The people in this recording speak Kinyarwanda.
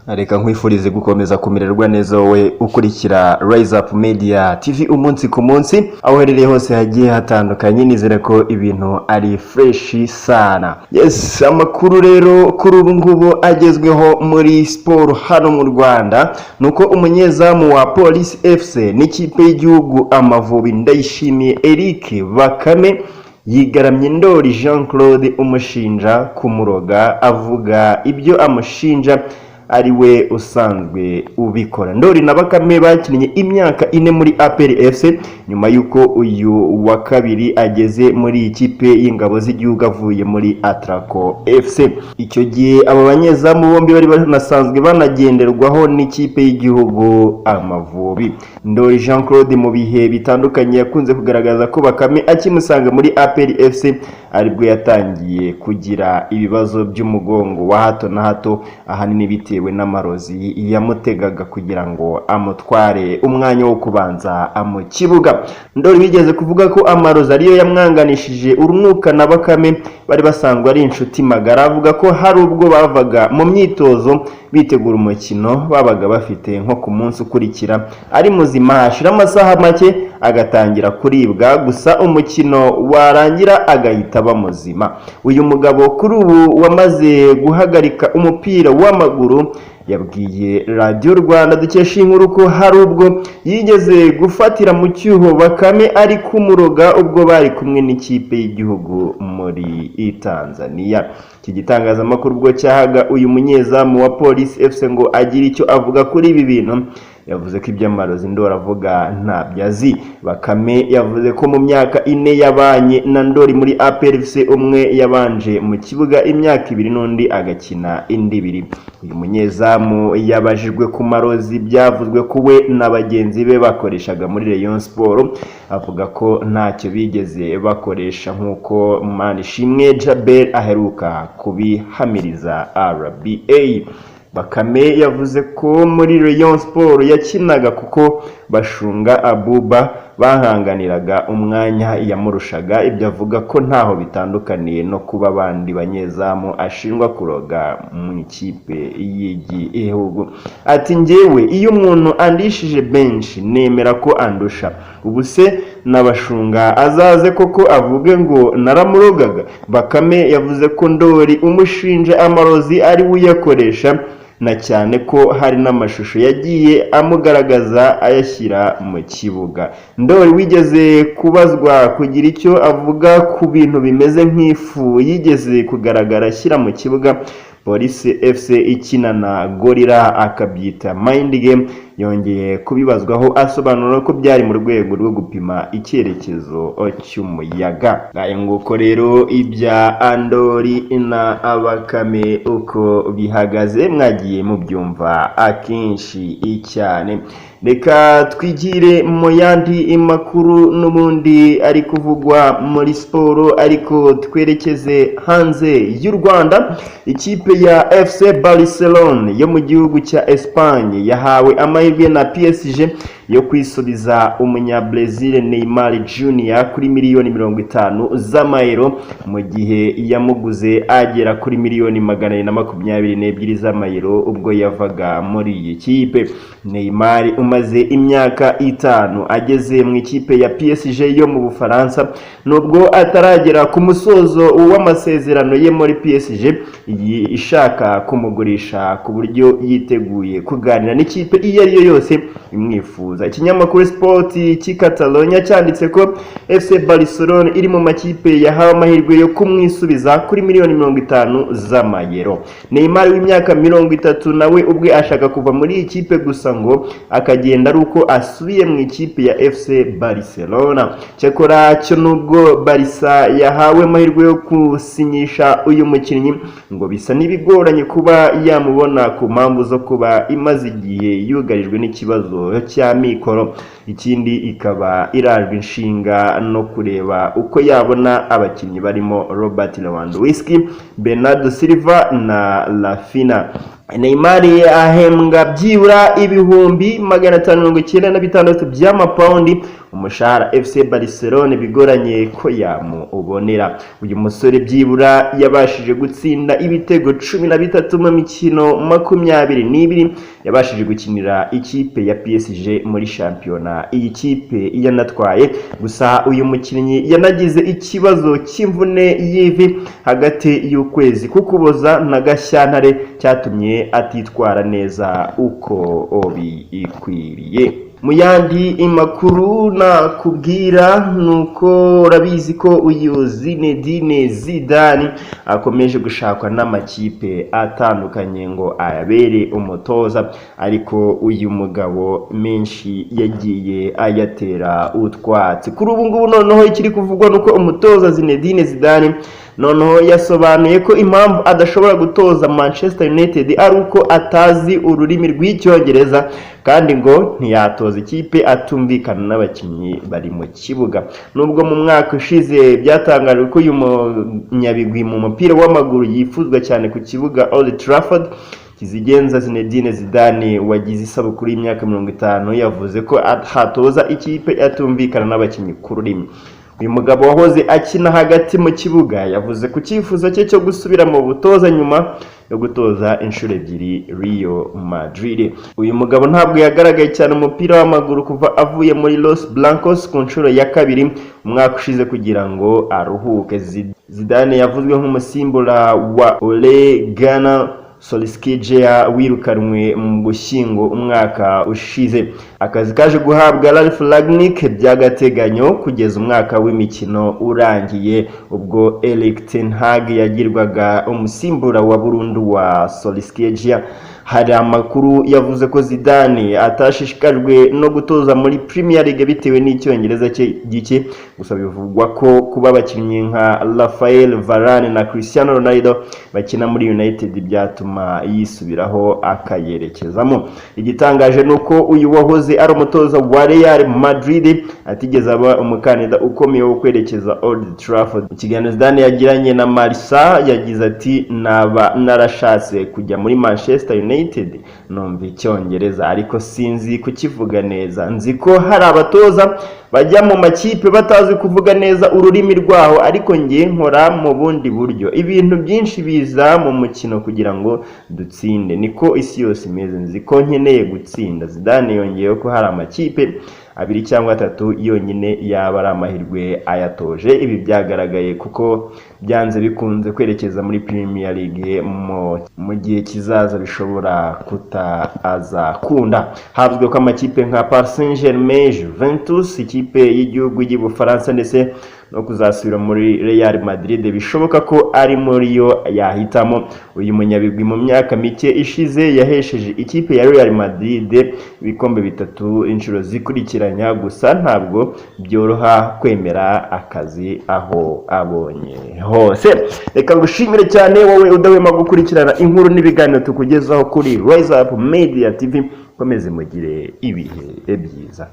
Reka nkwifurize gukomeza kumererwa neza wowe ukurikira Rise Up Media TV umunsi ku munsi, aho uherereye hose hagiye hatandukanye. Nizere ko ibintu ari fresh sana. Yes, amakuru rero kuri ubu ngubu agezweho muri siporo hano mu Rwanda ni uko umunyezamu wa Police FC n'ikipe y'igihugu Amavubi, Ndayishimiye Eric Bakame, yigaramye Ndori Jean Claude umushinja kumuroga, avuga ibyo amushinja ari we usanzwe ubikora. Ndori na Bakame bakinnye imyaka 4 muri APR FC, nyuma y'uko uyu wa kabiri ageze muri iyi kipe y'ingabo z'igihugu avuye muri Atraco FC. Icyo gihe aba banyezamu bombi bari banasanzwe banagenderwaho n'ikipe y'igihugu Amavubi. Ndori Jean Claude mu bihe bitandukanye yakunze kugaragaza ko Bakame akimusanga muri APR FC aribwo yatangiye kugira ibibazo by'umugongo wa hato na hato, ahanini bitewe n'amarozi yamutegaga kugira ngo amutware umwanya wo kubanza mu kibuga. Ndori bigeze kuvuga ko amarozi ariyo yamwanganishije urunuka na Bakame bari basanzwe ari inshuti magara. Avuga ko hari ubwo bavaga mu myitozo bitegura umukino babaga bafite nko ku munsi ukurikira, ari muzima, hashira amasaha make agatangira kuribwa gusa, umukino warangira agahita aba muzima. Uyu mugabo kuri ubu wamaze guhagarika umupira w'amaguru yabwiye Radiyo Rwanda dukesha inkuru ko hari ubwo yigeze gufatira mu cyuho Bakame ari kumuroga ubwo bari kumwe n'ikipe y'igihugu muri Tanzania. Iki gitangazamakuru ubwo cyahaga uyu munyezamu wa Police FC ngo agire icyo avuga kuri ibi bintu, yavuze ko iby'amarozi Ndori avuga ntabyo azi. Bakame yavuze ko mu myaka 4 yabanye na Ndori muri APR FC, umwe yabanje mu kibuga imyaka 2 n'undi agakina indi 2. Uyu munyezamu yabajijwe ku marozi byavuzwe ko we na bagenzi be bakoreshaga muri Rayon Sport, avuga ko ntacyo bigeze bakoresha nk'uko Manishimwe Djabel aheruka kubihamiriza RBA. Bakame yavuze ko muri Rayon Sport yakinaga kuko Bashunga Abuba bahanganiraga umwanya yamurushaga, ibyo avuga ko ntaho bitandukaniye no kuba abandi banyezamu ashinjwa kuroga mu ikipe y'igihugu. Ati: "Njyewe iyo umuntu andishije benshi nemera ko andusha. Ubu se n'Abashunga azaze koko avuge ngo naramurogaga?" Bakame yavuze ko Ndori umushinja amarozi ari we uyakoresha, na cyane ko hari n'amashusho yagiye amugaragaza ayashyira mu kibuga. Ndori wigeze kubazwa kugira icyo avuga ku bintu bimeze nk'ifu yigeze kugaragara ashyira mu kibuga Police FC ikina na Gorilla, akabyita mind game, yongeye kubibazwaho asobanura ko byari mu rwego rwo gupima icyerekezo cy'umuyaga. Ngayo nguko rero ibya Andori na Bakame uko bihagaze, mwagiye mubyumva akenshi cyane. Reka twigire mu yandi makuru n'ubundi ari kuvugwa muri siporo, ariko twerekeze hanze y'u Rwanda. Ikipe ya FC Barcelone yo mu gihugu cya Espagne yahawe amahirwe na PSG yo kwisubiza umunya-Brazil Neymar Junior kuri miliyoni 50 z'amayero, mu gihe yamuguze agera kuri miliyoni 422 z'amayero ubwo yavaga muri iyi kipe. Neymar umaze imyaka 5 ageze mu ikipe ya PSG yo mu Bufaransa, nubwo ataragera ku musozo w'amasezerano ye muri PSG, iyi ishaka kumugurisha ku buryo yiteguye kuganira n'ikipe iyo ari yo yose imwifuza. Ikinyamakuru Sport cy'i Catalonia cyanditse ko FC Barcelona iri mu makipe yahawe amahirwe yo kumwisubiza kuri miliyoni 50 z'amayero. Neymar w'imyaka 30 nawe ubwe ashaka kuva muri iyi kipe, gusa ngo akagenda ari uko asubiye mu ikipe ya FC Barcelona. Cyakora cyo nubwo Barca yahawe amahirwe yo gusinyisha uyu mukinnyi, ngo bisa n'ibigoranye kuba yamubona ku mpamvu zo kuba imaze igihe yugarijwe n'ikibazo cy'amikoro, ikindi ikaba irajwe inshinga no kureba uko yabona abakinnyi barimo Robert Lewandowski, Bernardo Silva na Raphinha. Neymar ahembwa byibura 596,000 by'amapawundi. Umushahara FC Barcelone bigoranye ko yamubonera. Uyu musore byibura yabashije gutsinda ibitego 13 mu mikino 22 yabashije gukinira ikipe ya PSG muri shampiyona iyi kipe yanatwaye. Gusa uyu mukinnyi yanagize ikibazo cy'imvune y'ivi hagati y'ukwezi k'Ukuboza na Gashyantare, cyatumye atitwara neza uko bikwiriye. Mu yandi makuru nakubwira ni uko urabizi ko uyu Zinedine Zidane akomeje gushakwa n'amakipe atandukanye ngo ayabere umutoza, ariko uyu mugabo menshi yagiye ayatera utwatsi. Kuri ubu ngubu noneho ikiri kuvugwa ni uko umutoza Zinedine Zidane noneho yasobanuye ko impamvu adashobora gutoza Manchester United ari uko atazi ururimi rw'Icyongereza, kandi ngo ntiyatoza ikipe atumvikana n'abakinnyi bari mu kibuga. Nubwo mu mwaka ushize byatangajwe ko uyu munyabigwi mu mupira w'amaguru yifuzwa cyane ku kibuga Old Trafford, kizigenza Zinedine Zidane wagize isabukuru y'imyaka 50 yavuze ko hatoza ikipe atumvikana n'abakinnyi ku rurimi. Uyu mugabo wahoze akina hagati mu kibuga yavuze ku cyifuzo cye cyo gusubira mu butoza nyuma yo gutoza inshuro ebyiri Real Madrid. Uyu mugabo ntabwo yagaragaye cyane umupira w'amaguru kuva avuye muri Los Blancos ku nshuro ya kabiri umwaka ushize kugira ngo aruhuke. Zidane yavuzwe nk'umusimbura wa Ole Gunnar Solskjaer wirukanwe mu Gushyingo umwaka ushize. Akazi kaje guhabwa Ralf Rangnick by'agateganyo kugeza umwaka w'imikino urangiye, ubwo Erik ten Hag yagirwaga umusimbura wa burundu wa Solskjaer. Hari amakuru yavuze ko Zidane atashishikajwe no gutoza muri Premier League bitewe n'Icyongereza cye gike. Gusa bivugwa ko kuba abakinnyi nka Rafael Varane na Cristiano Ronaldo bakina muri United byatuma yisubiraho akayerekezamo. Igitangaje ni uko uyu wahoze ari umutoza wa Real Madrid atigeze aba umukandida ukomeye wo kwerekeza Old Trafford. Mu kiganiro Zidane yagiranye na Marca yagize ati: "Naba narashatse kujya muri Manchester United, numva Icyongereza ariko sinzi kukivuga neza. Nzi ko hari abatoza bajya mu makipe batazi kuvuga neza ururimi rwaho, ariko njye nkora mu bundi buryo. Ibintu byinshi biza mu mukino kugira ngo dutsinde, niko isi yose imeze. Nzi ko nkeneye gutsinda." Zidane yongeyeho ko hari amakipe abiri cyangwa atatu yonyine yaba ari amahirwe ayatoje. Ibi byagaragaye kuko byanze bikunze kwerekeza muri Premier League mu gihe kizaza bishobora kutazakunda. Havuzwe ko amakipe nka Paris Saint-Germain, Juventus, ikipe y'igihugu y'Ubufaransa ndetse no kuzasubira muri Real Madrid bishoboka ko ari muri yo yahitamo. Uyu munyabigwi mu myaka mike ishize yahesheje ikipe ya Real Madrid ibikombe bitatu inshuro zikurikiranya. Gusa ntabwo byoroha kwemera akazi aho abonye hose. Reka ngushimire cyane wowe udahwema gukurikirana inkuru n'ibiganiro tukugezaho kuri Rise Up Media TV. Komeze mugire ibihe byiza.